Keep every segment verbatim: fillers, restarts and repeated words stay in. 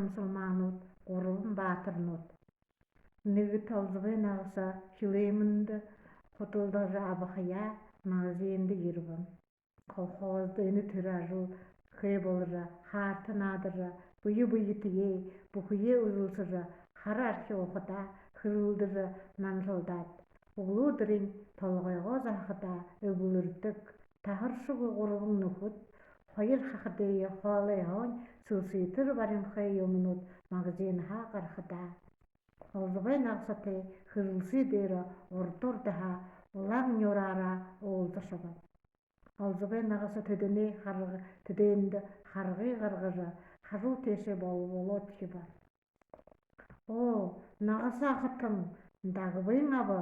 намсалмаанууд, гурбан баатарнууд. Нэгэтэ Олзобой нагаса хилээмэндэ худалдажа абахаяа магазинда ерэбэ. Колхоздо энэ тэрэ ажал хээ боложо, хаарта наадажа, бэе бэетэеэ, бүхэеэ үзэлсэжэ, хара архи уухадаа, хэрэлдэжэ, наншалдаад, үглөөдэрынь толгойгоо заһахадаа эблэрдэг, таһаршагүй гурбан нүхэд хоёр хахадые хоолойһоонь сэлсэтэр баримхай юумэнүүд магазинһаа гарахадаа, Олзобой нагасатай хэрэлсээ дээрэ урда урдаһаа улаан нюураараа уулзашаба. Олзобой нагаса тэдэнэй харгы, тэдээндэ харгы гаргажа, хажуу тээшээ бол-, болоодхиба. Оо, нагаса ахатан, дагбын аба,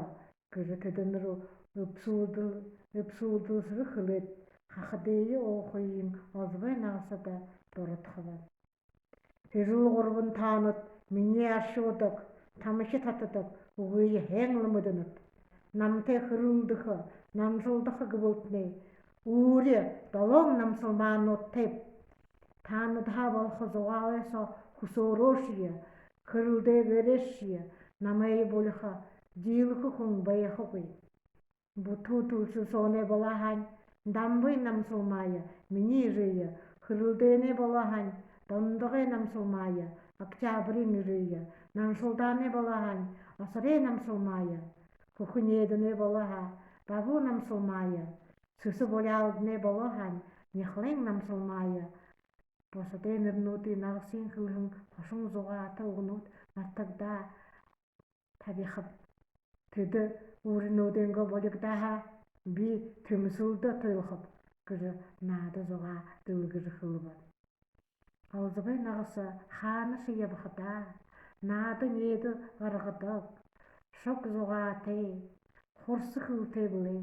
гэжэ тэдэнэрүү эбсүүлдэл-, эбсүүлдэлсэжэ хэлээд, хахадые уухыень Олзобой нагасада дурадхаба. Тэжэл гурбан таанад минии архи уудаг, тамхи татадаг, үгые һайн лэ мэдэнэт. Намтай хэрэлдэхэ, наншалдаха гэбэлтнай, үүри долоон намсалмаануудтайб. Таанадһаа болохо зугаалай соо хүсөөрөөшье, хэрэлдээгээрээшье, намайе булиха, диилэхэ хүн байхагүй. Бүтүү түлшэн соонай болоо һаань, Дамбын намсалмаае, минии эжые, хэрэлдээнэй болоо һаань, Дондогой намсалмаае, Октябриин эжые, наншалдаанай болоо һаань, Осорой намсалмаае, Хүхэ Нээдэнэй болоо һаа, Бабуу намсалмаае, Сэсэ Буряалданай болоо һаань, Няхалайн намсалмаае. Бусадай нэрэнүүдые, нагасын хэлэһэн хошон зугаата үгэнүүд мартагдаа табихаб. Тэдэ үүринүүдэйнгээ булигдаа һаа, би тэмсэлдэ туйлахаб, гэжэ наада зугаа дэлгэжэ хэлэбэ. Олзобой нагаса хаанашье ябахадаа, наада нээдэ гаргадаг, шог зугаатай, хурса хэлэтэй бэлэй.